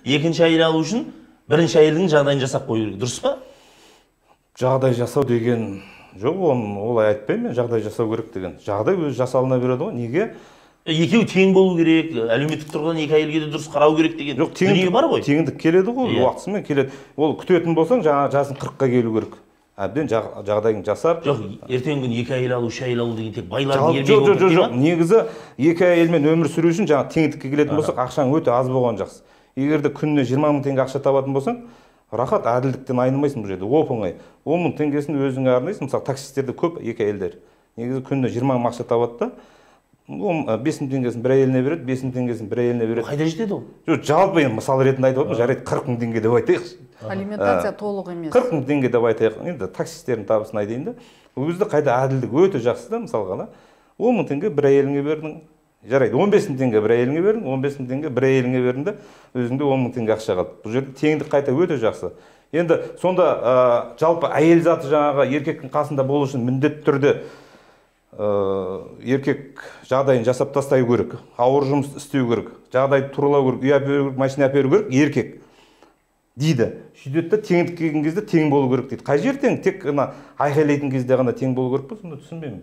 Екінші әйел алу үшін бірінші әйелдің жағдайын жасап қою керек, дұрыс па? Жағдай жасау деген жоқ, оны олай айтпаймын мен, жағдай жасау керек деген. Жағдай өзі жасалына береді ғой. Неге? Екеуі тең болу керек, әлеуметтік тұрғыдан екі әйелге де дұрыс қарау керек деген жоқ, дүние бар ғой. Теңдік келеді ғой, Иә. Уақытысымен келеді. Ол күтетін болсаң, жаңа жасың 40-қа келу керек. Әбден жағдайың жасап. Жоқ, ертеңгі күні екі әйел алу, үш әйел алу деген тек байлардың ермегі Жоқ, болып жоқ, кетпей жоқ, ма? Негізі екі әйелмен өмір сүру үшін, жаңа теңдікке келетін болсақ, ақшаң өте аз болған жақсы. Егер де күніне 20 мың теңге ақша табатын болсаң, рахат, әділдіктен айнымайсың бұл жерде, оп-оңай. 10 мың теңгесін өзіңе арнайсың. Мысалы, таксистерде көп екі әйелдер. Негізі күніне 20 мың ақша табады да, 5 мың теңгесін бір әйеліне береді, 5 мың теңгесін бір әйеліне береді. Қайда жетеді ол? Жоқ, жалпы енді мысал ретінде айтып отырмын, жарайды, 40 мың теңге деп айтайықшы. Алиментация толық емес. 40 мың теңге деп айтайық. Енді таксистердің табысын айтайын да. Ол кезде қайда әділдік өте жақсы да, мысалға да. 10 мың теңге бір әйеліңе бердің. Жарайды, 15 мың теңге бір әйеліңе бердің, 15 мың теңге бір әйеліңе бердің де, өзіңде 10 мың теңге ақша қалды. Бұл жерде теңдік қайта өте жақсы. Енді сонда жалпы әйел заты жаңағы еркектің қасында болу үшін міндетті түрде еркек жағдайын жасап тастай керек, ауыр жұмыс істеу керек, жағдайды туралау керек, үй әперу керек, машина әперу керек еркек дейді. Сөйтеді де, теңдік келген кезде тең болу керек дейді. Қай жер тең? Тек ана айқайлайтын кезде ғана тең болу керек па? Сонда түсінбеймін.